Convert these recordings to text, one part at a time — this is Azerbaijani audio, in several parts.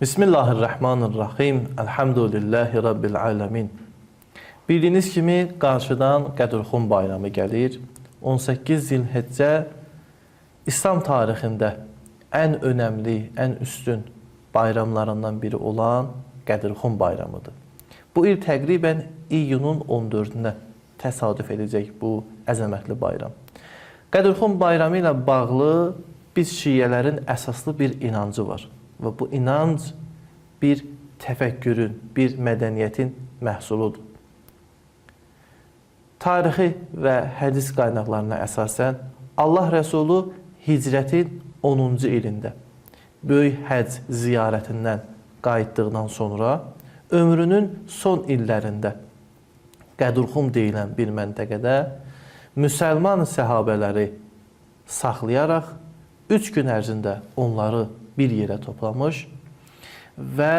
Bismillahirrahmanirrahim. Elhamdülillahi Rabbil alemin. Bildiyiniz kimi qarşıdan Qədir-Xum bayramı gəlir. 18 Zilhiccə İslam tarixində ən önəmli, ən üstün bayramlarından biri olan Qədir-Xum bayramıdır. Bu il təqribən iyunun 14-nə təsadüf edəcək bu əzəmətli bayram. Qədir-Xum bayramı ilə bağlı biz şiələrin əsaslı bir inancı var və bu inanc bir təfəkkürün, bir mədəniyyətin məhsuludur. Tarixi və hədis qaynaqlarına əsasən Allah Rəsulu hicrətin 10-cu ilində böyük həcc ziyarətindən qayıtdıqdan sonra ömrünün son illərində Qədir-Xum deyilən bir məntəqədə müsəlman səhabələri saxlayaraq 3 gün ərzində onları bir yerə toplamış və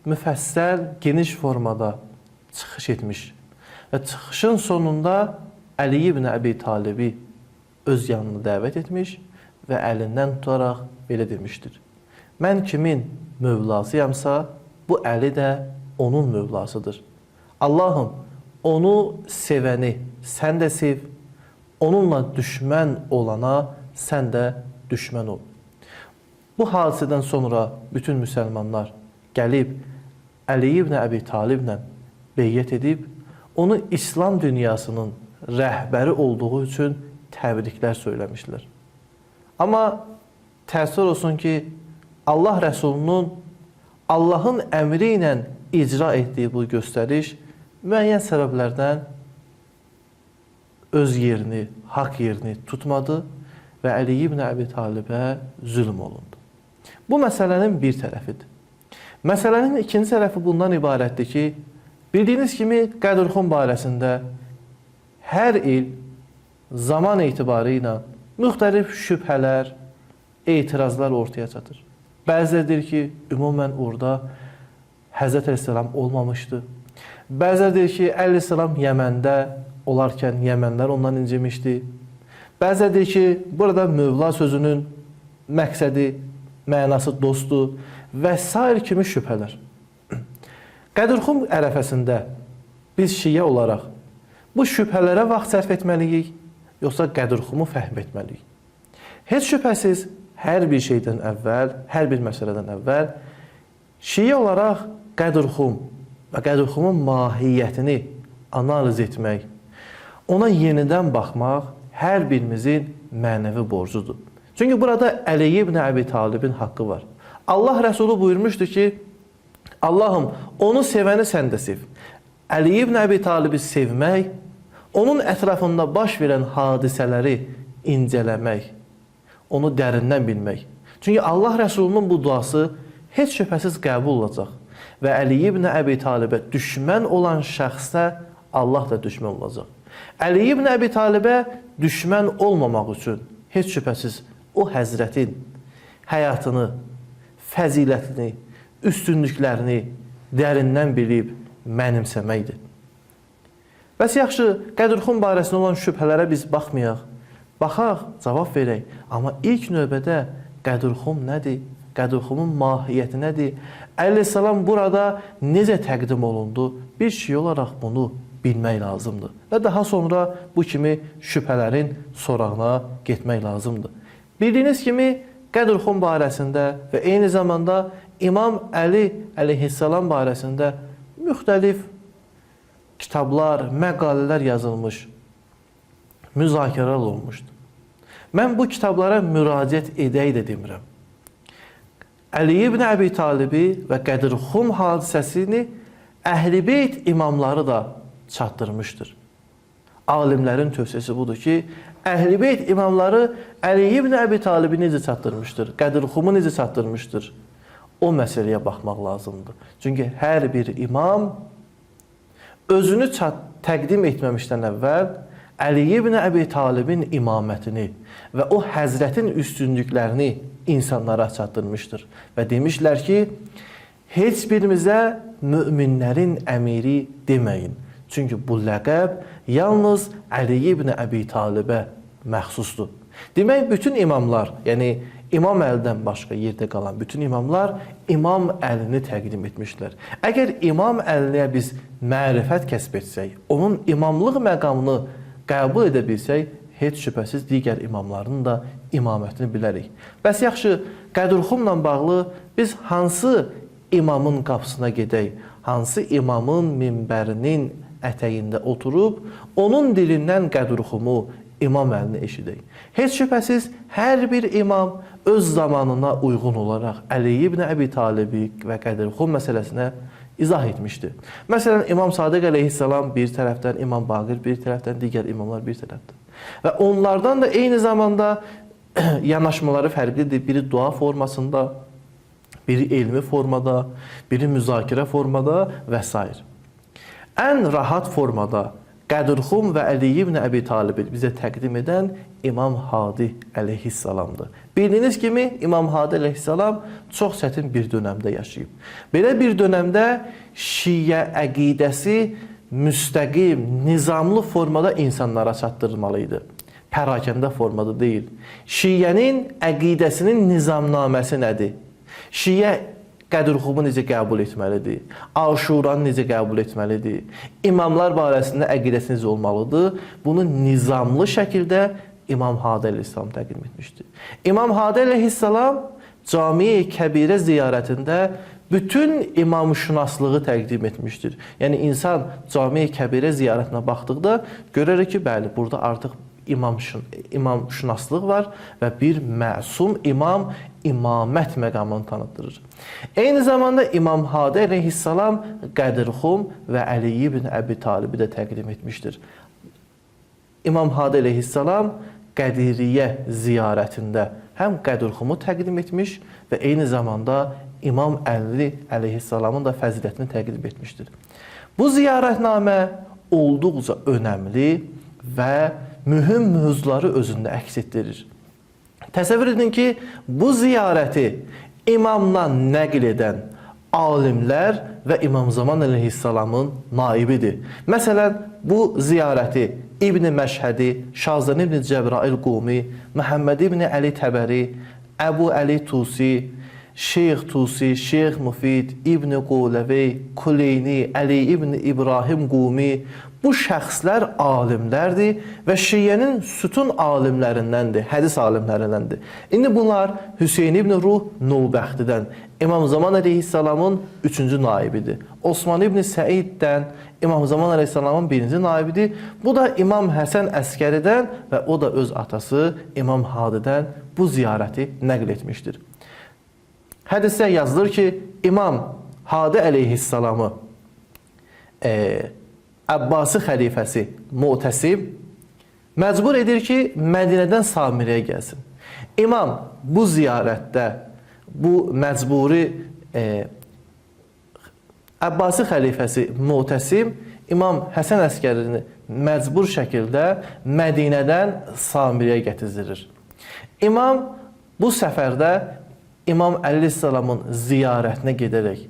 müfəssəl geniş formada çıxış etmiş. Və çıxışın sonunda Əli ibn Əbi Talibi öz yanına dəvət etmiş və əlindən tutaraq belə demişdir: Mən kimin mövlasıyamsa, bu Əli də onun mövlasıdır. Allahım, onu sevəni sən də sev, onunla düşmən olana sən də düşmən ol. Bu hadisədən sonra bütün müsəlmanlar gəlib Əli ibn Əbi Taliblə beyyət edib, onu İslam dünyasının rəhbəri olduğu üçün təbriklər söyləmişlər. Amma təəssüf olsun ki, Allah Rəsulunun Allahın əmri ilə icra etdiyi bu göstəriş müəyyən səbəblərdən öz yerini, haqq yerini tutmadı və Əli ibn Əbi Talibə zülm olundu. Bu məsələnin bir tərəfidir. Məsələnin ikinci tərəfi bundan ibarətdir ki, bildiyiniz kimi Qədir-Xum barəsində hər il zaman etibarı ilə müxtəlif şübhələr, etirazlar ortaya çatır. Bəziləri deyir ki, ümumən orada Həzrət Əleyhisselam olmamışdı. Bəziləri deyir ki, Əleyhisselam Yəməndə olarkən Yəmənlər ondan incimişdi. Bəziləri deyir ki, burada Mövla sözünün məqsədi, mənası dostdur və sair kimi şübhələr. Qədir-Xum ərəfəsində biz şiə olaraq bu şübhələrə vaxt sərf etməliyik, yoxsa Qədir-Xumu fəhm etməliyik? Heç şübhəsiz hər bir şeydən əvvəl, hər bir məsələdən əvvəl şiə olaraq Qədir-Xum və Qədir-Xumun mahiyyətini analiz etmək, ona yenidən baxmaq hər birimizin mənəvi borcudur. Çünki burada Əli ibn Əbi Talibin haqqı var. Allah Rəsulu buyurmuşdu ki, Allahım, onu sevəni sən də sev. Əli ibn Əbi Talibi sevmək, onun ətrafında baş verən hadisələri incələmək, onu dərindən bilmək. Çünki Allah Rəsulunun bu duası heç şübhəsiz qəbul olacaq və Əli ibn Əbi Talibə düşmən olan şəxsə Allah da düşmən olacaq. Əli ibn Əbi Talibə düşmən olmamaq üçün heç şübhəsiz o həzrətin həyatını, fəzilətini, üstünlüklərini dərindən bilib mənimsəməkdir. Bəs yaxşı, Qədir-Xum barəsində olan şübhələrə biz baxmayaq. Baxaq, cavab verək. Amma ilk növbədə Qədir-Xum nədir? Qədir-Xumun mahiyyəti nədir? Əleyhissalam burada necə təqdim olundu? Bir şey olaraq bunu bilmək lazımdır. Və daha sonra bu kimi şübhələrin sorağına getmək lazımdır. Bildiyiniz kimi Qədir-Xum barəsində və eyni zamanda İmam Əli əleyhissalam barəsində müxtəlif kitablar, məqalələr yazılmış, müzakirələr olunmuşdur. Mən bu kitablara müraciət edək də demirəm. Əli ibn Əbi Talibi və Qədir-Xum hadisəsini Əhl-i Beyt imamları da çatdırmışdır. Alimlərin tövsiyəsi budur ki, Əhl-i Beyt imamları Əli ibn Əbi Talibi necə çatdırmışdır, Qədir-Xumu necə çatdırmışdır? O məsələyə baxmaq lazımdır. Çünki hər bir imam özünü təqdim etməmişdən əvvəl Əli ibn Əbi Talibin imamətini və o həzrətin üstünlüklərini insanlara çatdırmışdır. Və demişlər ki, heç birimizə möminlərin əmiri deməyin. Çünki bu ləqəb yalnız Əli ibn Əbi Talibə məxsusdur. Demək, bütün imamlar, yəni İmam Əlidən başqa yerdə qalan bütün imamlar İmam Əlini təqdim etmişlər. Əgər İmam Əliyə biz mərifət kəsb etsək, onun imamlıq məqamını qəbul edə bilsək, heç şübhəsiz digər imamların da imamətini bilərik. Bəs yaxşı, Qədir-Xumla bağlı biz hansı imamın qapısına gedək, hansı imamın minbərinin ətəyində oturub, onun dilindən Qədir-Xumu, İmam Əlini eşidək. Heç şübhəsiz hər bir imam öz zamanına uyğun olaraq Əli ibn Əbi Talibi və Qədir-Xum məsələsinə izah etmişdi. Məsələn, İmam Sadiq əleyhissalam bir tərəfdən, İmam Baqir bir tərəfdən, digər imamlar bir tərəfdən. Və onlardan da eyni zamanda yanaşmaları fərqlidir. Biri dua formasında, biri elmi formada, biri müzakirə formada və s. Ən rahat formada Qədir-Xum və Əli ibn Əbi Talibi bizə təqdim edən İmam Hadi əleyhissalamdır. Bildiyiniz kimi İmam Hadi əleyhissalam çox çətin bir dönəmdə yaşayıb. Belə bir dönəmdə şiə əqidəsi müstəqim, nizamlı formada insanlara çatdırılmalı idi. Pərakəndə formada deyil. Şiənin əqidəsinin nizamnaməsi nədir? Şiə Qədir-Xumu necə qəbul etməlidir? Aşuranı necə qəbul etməlidir? İmamlar barəsində əqidəsi necə olmalıdır? Bunu nizamlı şəkildə İmam Hadi əleyhissalam təqdim etmişdir. İmam Hadi əleyhissalam Cami-i Kəbirə ziyarətində bütün imamşünaslığı təqdim etmişdir. Yəni insan Cami-i Kəbirə ziyarətinə baxdıqda görər ki, bəli, burada artıq imamşünaslıq var və bir məsum imam imamət məqamını tanıtdırır. Eyni zamanda İmam Hadi əleyhissalam Qədir-Xum və Əli ibn Əbi Talibi də təqdim etmişdir. İmam Hadi əleyhissalam Qədiriyyə ziyarətində həm Qədir-Xumu təqdim etmiş və eyni zamanda İmam Əli əleyhissalamın da fəzilətini təqdim etmişdir. Bu ziyarətnamə olduqca önəmli və mühüm mövzuları özündə əks etdirir. Təsəvvür edin ki, bu ziyarəti imamdan nəql edən alimlər və İmam Zaman əleyhissalamın naibidir. Məsələn, bu ziyarəti İbn Məşhədi, Şazan İbn Cəbrail Qumi, Məhəmməd İbn Əli Təbəri, Əbu Əli Tusi, Şeyx Tusi, Şeyx Mufid, İbn Quləvey, Kuleyni, Əli İbn İbrahim Qumi bu şəxslər alimlərdir və şiənin sütun alimlərindəndir, hədis alimlərindəndir. İndi bunlar Hüseyn İbn Ruh Növbəxtidən, İmam Zaman əleyhissalamın 3-cü naibidir. Osman İbn Səiddən, İmam Zaman əleyhissalamın 1-ci naibidir. Bu da İmam Həsən Əskəridən və o da öz atası İmam Hadidən bu ziyarəti nəql etmişdir. Hədisdə yazılır ki, İmam Hadi əleyhissalamı Əbbasi xəlifəsi Mu'təsim məcbur edir ki, Mədinədən Samirəyə gəlsin. İmam bu ziyarətdə bu məcburi Əbbasi xəlifəsi Mu'təsim İmam Həsən Əskərini məcbur şəkildə Mədinədən Samirəyə gətizdirir. İmam bu səfərdə İmam əleyhissalamın ziyarətinə gedərək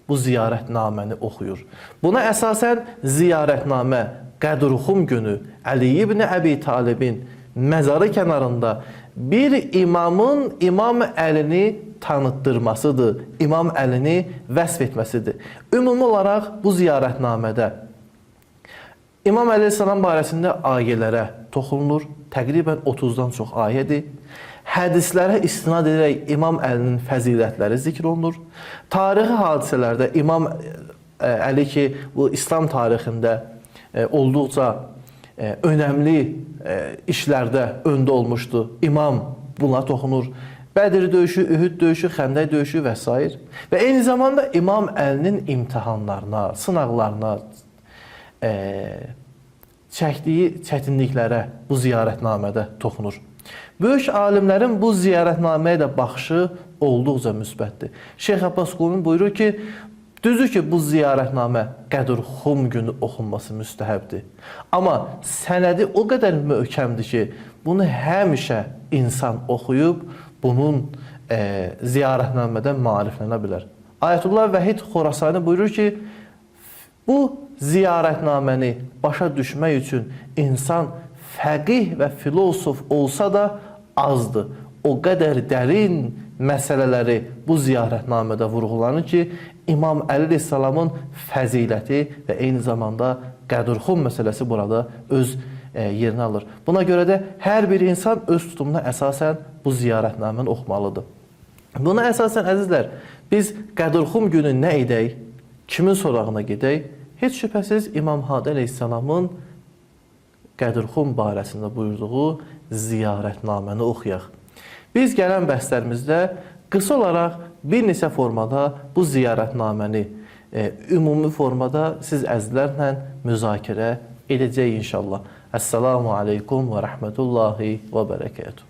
bu ziyarətnaməni oxuyur. Buna əsasən ziyarətnamə Qədir-Xum günü Əli ibn Əbi Talibin məzarı kənarında bir imamın İmam Əlini tanıtdırmasıdır, İmam Əlini vəsf etməsidir. Ümumi olaraq bu ziyarətnamədə İmam əleyhissalam barəsində ayələrə toxunulur. Təqribən 30-dan çox ayədir. Hədislərə istinad edərək İmam Əlinin fəzilətləri zikr olunur. Tarixi hadisələrdə İmam Əli ki, bu İslam tarixində olduqca önəmli işlərdə öndə olmuşdu. İmam buna toxunur. Bədir döyüşü, Ühüd döyüşü, Xəndək döyüşü və s. Və eyni zamanda İmam Əlinin imtahanlarına, sınaqlarına, çəkdiyi çətinliklərə bu ziyarətnamədə toxunur. Böyük alimlərin bu ziyarətnaməyə də baxışı olduqca müsbətdir. Şeyx Abbas Qumi buyurur ki, düzdür ki, bu ziyarətnamə Qədir-Xum günü oxunması müstəhəbdir. Amma sənədi o qədər möhkəmdir ki, bunu həmişə insan oxuyub bunun ziyarətnamədən maariflənə bilər. Ayətullah Vəhid Xorasani buyurur ki, bu ziyarətnaməni başa düşmək üçün insan fəqih və filosof olsa da azdır. o qədər dərin məsələləri bu ziyarətnamədə vurğulanır ki, İmam Əli əleyhissalamın fəziləti və eyni zamanda Qədirxum məsələsi burada öz yerini alır. Buna görə də hər bir insan öz tutumuna əsasən bu ziyarətnaməni oxumalıdır. Buna əsasən əzizlər, biz Qədirxum günü nə edək, kimin sorağına gedək? Heç şübhəsiz İmam Hadi əleyhissalamın Qədirxum barəsində buyurduğu ziyarətnaməni oxuyaq. Biz gələn bəhslərimizdə qısa olaraq bir neçə formada bu ziyarətnaməni ümumi formada siz əzizlərlə müzakirə edəcəyik inşallah. Əssalamu aleykum və rəhmətullahi və bərəkətuhu.